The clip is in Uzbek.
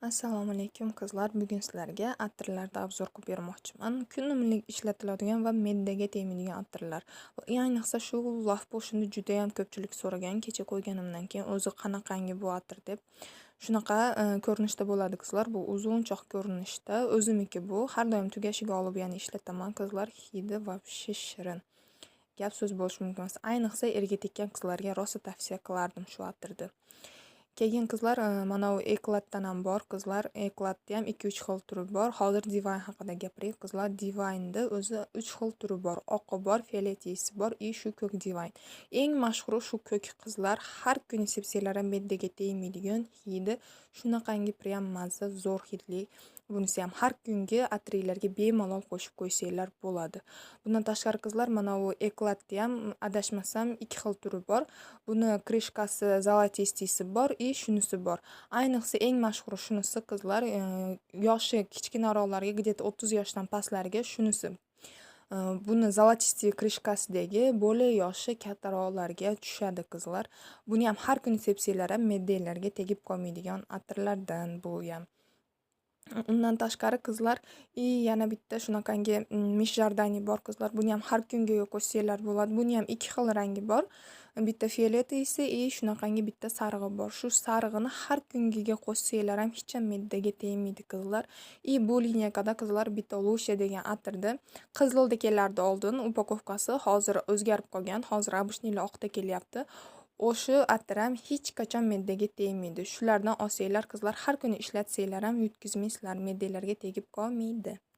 Assalomu alaykum, qizlar. Bugun sizlarga atirlarni обзор qilib bermoqchiman. Kunlik ishlatiladigan va me'daga tegmaydigan atirlar. Ayniqsa shu Love Potion'ni judayam ko'pchilik so'ragan. Kecha qo'yganimdan keyin o'zi qanaqangi bu atir deb. Shunaqa ko'rinishda bo'ladi, qizlar. Bu uzunchoq ko'rinishda. O'zimniki bu. Har doim tugashiga olib, ya'ni ishlataman, qizlar. Hidi вообще shirin. Gap so'z bo'lishi mumkin emas. Ayniqsa erga tekkan qizlarga rosa tavsiya qilardim shu atirni. Keyin, qizlar, mana bu Eclatdan ham bor, qizlar. Eclatda ham 2-3 xil turi bor. Hozir Divine haqida gapiraylik, qizlar. Divine'da o'zi 3 xil turi bor. Oqi bor, фиолетовый si bor и shu ko'k Divine. Eng mashhuri shu ko'k, qizlar. Har kuni sepsanglar ham me'daga tegmaydigan, hidi shunaqangi прям mazza, zo'r hidli. Bunisi ham har kungi atiringlarga bemalol qo'shib qo'ysanglar bo'ladi. Bundan tashqari, qizlar, mana bu Eclatda ham, adashmasam, 2 xil turi bor. Buni крышка si золотистый si bor и shunisi bor. Ayniqsa eng mashhuri shunisi, qizlar. Yoshi kichkinaroqlarga, где-то 30 yoshdan pastlarga shunisi. Buni золотистый крышка sidagi более yoshi kattaroqlarga tushadi, qizlar. Buni ham har kuni sepsanglar ham me'danglarga tegib qolmaydigan atirlardan bu ham. Undan tashqari, qizlar, и yana bitta shunaqangi Miss Jardani bor, qizlar. Buni ham har kungiga qo'shsanglar bo'ladi. Buni ham 2 xil rangi bor. Bitta фиолетовый si и shunaqangi bitta sarig'i bor. Shu sarig'ini har kungiga qo'shsanglar ham hech ham me'daga tegmaydi, qizlar. И bu линейка da, qizlar, bitta Lucia degan atirda qizilda kelardi oldin упаковка si, hozir o'zgarib qolgan. Hozir обычный oqda kelyapti. O'sha atir ham hech qachon me'daga tegmaydi. Shulardan olsanglar, qizlar, har kuni ishlatsanglar ham yutkazmaysizlar, me'danglarga tegib qolmaydi.